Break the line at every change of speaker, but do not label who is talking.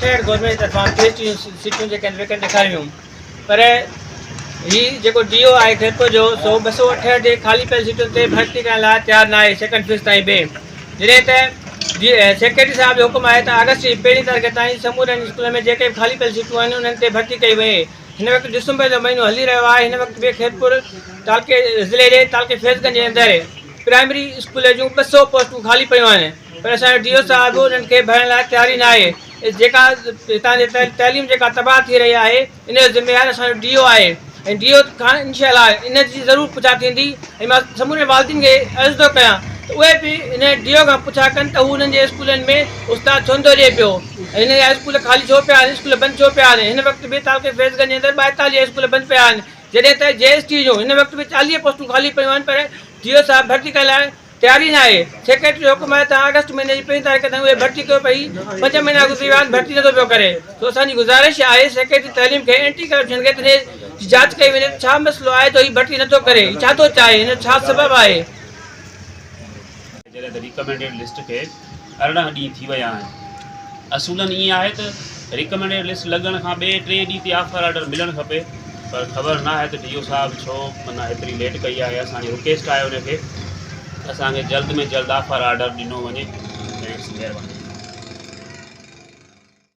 268 government طرفان P H D جون سيٽون جيڪي آهن ويڪنٽ ڏيکاريون ويون پر هي جيڪو ڊي او آهي خيرپور جو سو 268 جي خالي پيل سيٽن تي ڀرتي ڪرڻ لاء تيار ناهي سيڪنڊ فيز تائين به جڏهن ته سيڪريٽري صاحب جو حڪم آهي ته آگسٽ جي پهرين تاريخ تائين سمورن اسڪولن ۾ جيڪي به خالي پيل سيٽون آهن انهن تي ڀرتي ڪئي وڃي. هن وقت ڊسمبر جو مهينو هلي رهيو آهي هن وقت به خيرپور تعلقي ضلعي جي تعلقي فيض گنج جي اندر پرائمري اسڪول جون 200 پوسٽون خالي پيون آهن پر اسان جو ڊي او صاحب انهن کي ڀرڻ لاء تيار ئي ناهي جيڪا هتان جي تعليم جيڪا تباهه ٿي رهي آهي ان جو ذميوار اسان جو ڊي او آهي ۽ ڊي او کان انشاء الله ان جي ضرور پڇا ٿيندي ۽ مان سمورن والدين کي عرض ٿو ڪيان ته اهي به ان ڊي او کان پڇا ڪن ته هو انهن جي اسڪولن ۾ استاد ڇو نٿو ڏئي پيو ۽ هن جا اسڪول خالي ڇو پيا آهن اسڪول بند ڇو پيا آهن هن وقت به تعلقي فيض گنج جي اندر 42 اسڪول بند پيا آهن جڏهن ته جي ايس ٽي جون هن وقت به 40 پوسٽون خالي پيون آهن پر ڊي او صاحب ڀرتي ڪرڻ لاء تيار ئي ناهي، سيڪريٽري جو حڪم آهي ته آگسٽ مهيني جي پهرين تاريخ تائين اهي ڀرتي ڪيو پئي، پنج مهينا گذري ويا آهن ڀرتي نٿو پيو ڪري، سو اسان جي گذارش آهي سيڪريٽري تعليم کي اينٽي ڪرپشن کي ته ان جي جاچ ڪئي وڃي ته ڇا مسئلو آهي جو هي ڀرتي نٿو ڪري، هي ڇا ٿو چاهي، هن جو ڇا سبب آهي.
جڏهن ته ريڪمينڊيڊ لسٽ کي 18 ڏينهن ٿي ويا آهن. اصولن ائين آهي ته ريڪمينڊيڊ لسٽ لڳڻ کان ٻئي ٽئين ڏينهن تي آفر آرڊر ملڻ کپي پر خبر ناهي ته ڊي او صاحب ڇو معنيٰ ايتري ليٽ ڪئي آهي اسان جي رڪويسٽ آهي ان کي ته اسان کي جلد ۾ جلد آفر آرڊر ڏنو وڃي. Thanks مهرباني.